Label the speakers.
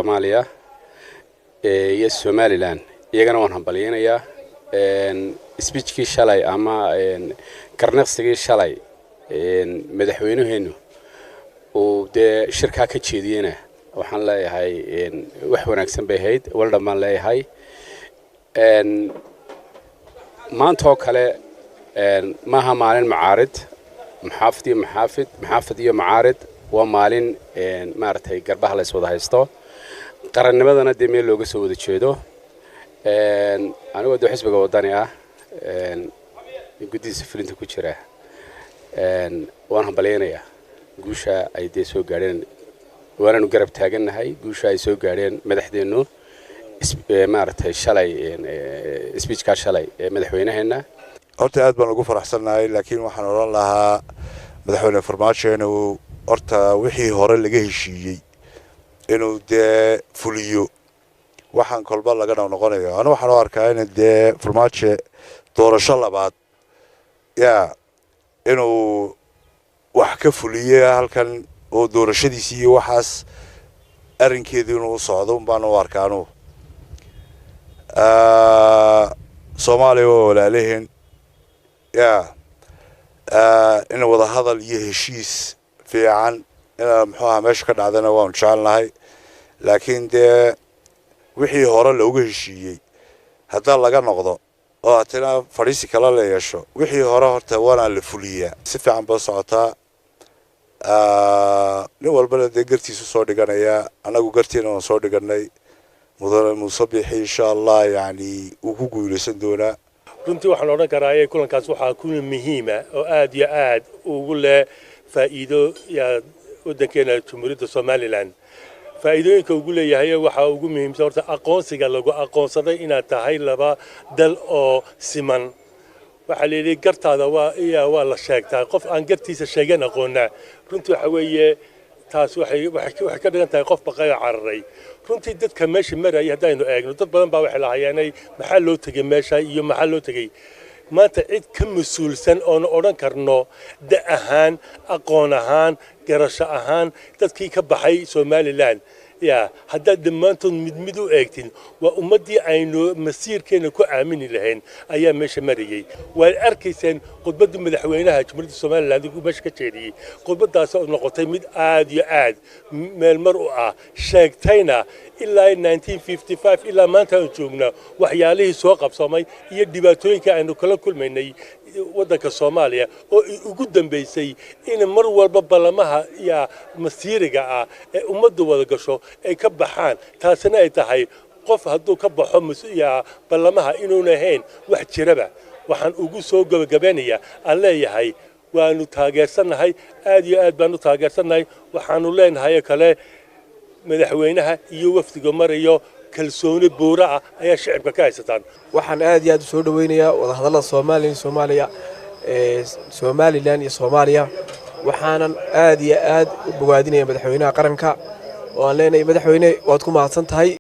Speaker 1: Soomaaliya iyo Somaliland iyagana waan hambalyeynayaa. Speechkii shalay ama garnaqsigii shalay madaxweynaheenu uu dee shirkaa ka jeediyena, waxaan leeyahay wax wanaagsan bay ahayd. Well done baan leeyahay. Maanta oo kale maaha maalin mucaarid, muxaafid iyo muxaafid, muxaafid iyo mucaarid. Waa maalin maaragtay garbaha la is wada haysto, qarannimadana dee meel looga soo wada jeedo. Anigoo dee xisbiga Wadani ah guddidiisa fulinta ku jira, waan hambalyeynayaa guusha ay dee soo gaadheen, waananu garab taagannahay guusha ay soo gaadheen madaxdeennu, maaragtay shalay speechkaa shalay ee madaxweynaheenna.
Speaker 2: Horta aad baan ugu faraxsannahay, laakiin waxaan odhan lahaa Madaxweyne Farmaajo inuu horta wixii hore laga heshiiyey inuu dee fuliyo. Waxaan kolba laga noqnoqonayo, anu waxaan u arkaa in dee Farmaajo doorasho labaad yaa inuu wax ka fuliye halkan oo doorashadiisii iyo waxaas arrinkeedu inuu socdo un baan u arkaa anugu. Soomaaliya waa walaalaheen, ya in wada hadal iyo heshiis fiican ina muxuu ahaa meesha ka dhacdana waanu jecelnahay, laakiin dee wixii hore looga heshiiyey haddaa laga noqdo oo hatina fadhiisi kala la yeesho, wixii hore horta waana la fuliyaa. Si fiican ba socotaa, nin walbana dee gartiisu soo dhiganayaa. Annagu gartiina waan soo dhiganay. Mudane Muuse Biixi insha Allah yani wuu ku guulaysan doonaa.
Speaker 3: Runtii waxaan odhan karaa kulankaas waxaa ku muhiima oo aad iyo aad ugu leh faa'iido yaa waddankeena Jamhuuriyadda Somaliland. Faa'iidooyinka ugu leeyahay waxaa ugu muhiimsan horta aqoonsiga lagu aqoonsaday inaad tahay laba dal oo siman. Waxaa la yidhi gartaada waa iya waa la sheegtaa, qof aan gartiisa sheegan aqoonaa. Runtii waxa weeye taas waxay ka dhigan tahay qof baqay oo cararay. Runtii dadka meesha marayay haddaynu eegno, dad badan baa waxay lahaayeenay maxaa loo tegey meesha iyo maxaa loo tegey maanta. Cid ka mas-uulsan oonu odhan karno da ahaan, aqoon ahaan, garasho ahaan dadkii ka baxay Somaliland ya haddaad dhammaantood mid mid u eegtin, waa ummaddii aynu masiirkeena ku aamini lahayn ayaa meesha marayay. Waad arkayseen khudbaddii madaxweynaha Jamhuuriyadda Somaliland uu meesha ka jeediyey, khudbaddaas oo noqotay mid aad iyo aad meelmar u ah, sheegtayna ilaa 1955 ilaa maanta aanu joognaa waxyaalihii soo qabsoomay iyo dhibaatooyinka aynu kala kulmaynay waddanka Soomaaliya, oo ugu dambaysay in mar walba ballamaha ya masiiriga ah ee ummaddu wada gasho ay ka baxaan, taasina ay tahay qof hadduu ka baxo ya ballamaha inuuna ahayn wax jiraba. Waxaan ugu soo gabagabeynayaa aan leeyahay waanu taageersannahay, aad iyo aad baanu taageersannahay. Waxaanu leenahay kale madaxweynaha iyo wafdiga marayo kalsooni buura ah ayaa shicibka ka haysataan.
Speaker 4: Waxaan aad iyo aad u soo dhaweynayaa wadahadallada Soomaaliya, Soomaaliya, Somaliland iyo Soomaaliya. Waxaanan aad iyo aad u bogaadinaya madaxweynaha qaranka oo aan leenahay: madaxweyne, waad ku mahadsan tahay.